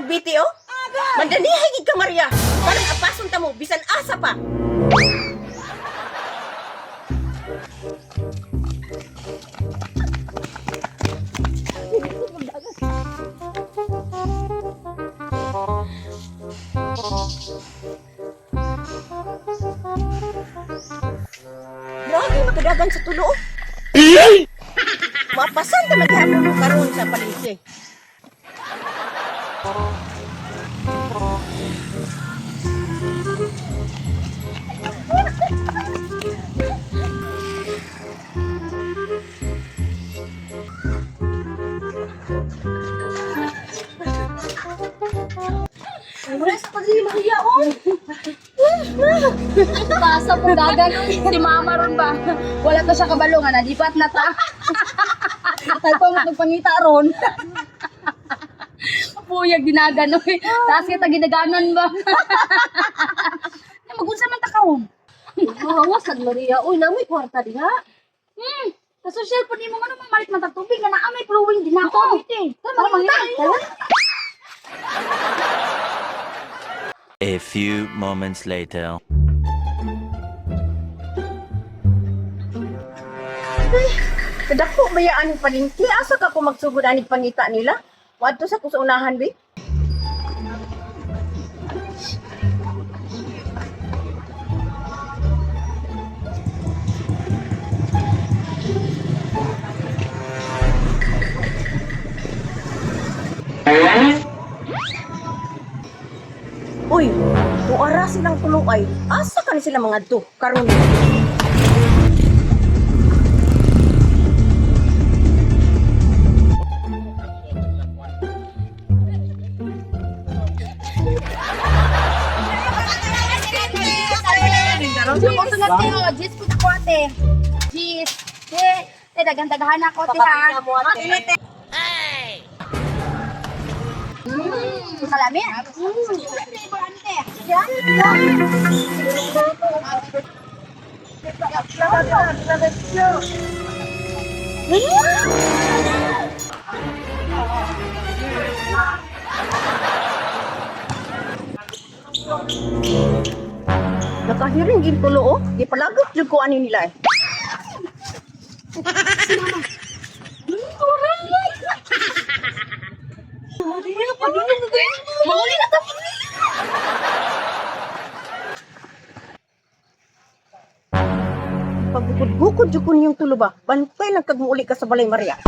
Biti oh. Mandanihay gid ka, Maria. Parang apason ta mo bisan asa pa. Grabe makadagan sa tulo. Oh. Mapasan ta maghapon mo karon sa palengke. Wala sa pagiging Maria, oh. Basa po dagan. Si mama ron ba? Wala to siya kabalo nga nalipat na ta. Talpa mo pagpangita ron. Puyag dinagan oy. Taas kita ginaganan ba? Na magunsa man ta kaon. Hawas sad Maria. Uy, namoy kwarta diha. Kasosyal po nimo ngano mamalit man ta tubig nga naa may flowing din ako. Tama mangita. A few moments later. Kadako ba yaan ang palengke? Asa ka ko magsugod aning pangita nila? Wadto sa ko sa unahan, bi. Uy, tuara silang tulo ay. Asa ka ni sila mga to? Karon. Ako sunod kayo, Jis po ako ate. Jis. Te, te daghan-daghan ako te ha. Ate. Kalami. Flavor ani te. Nakahiring gid tulo oh. Gipalagot jud ko ani nila eh. Mauli na ta. Pagbukod-bukod jud ko niyong tulo ba. Bantay lang kag muuli ka sa balay, Maria.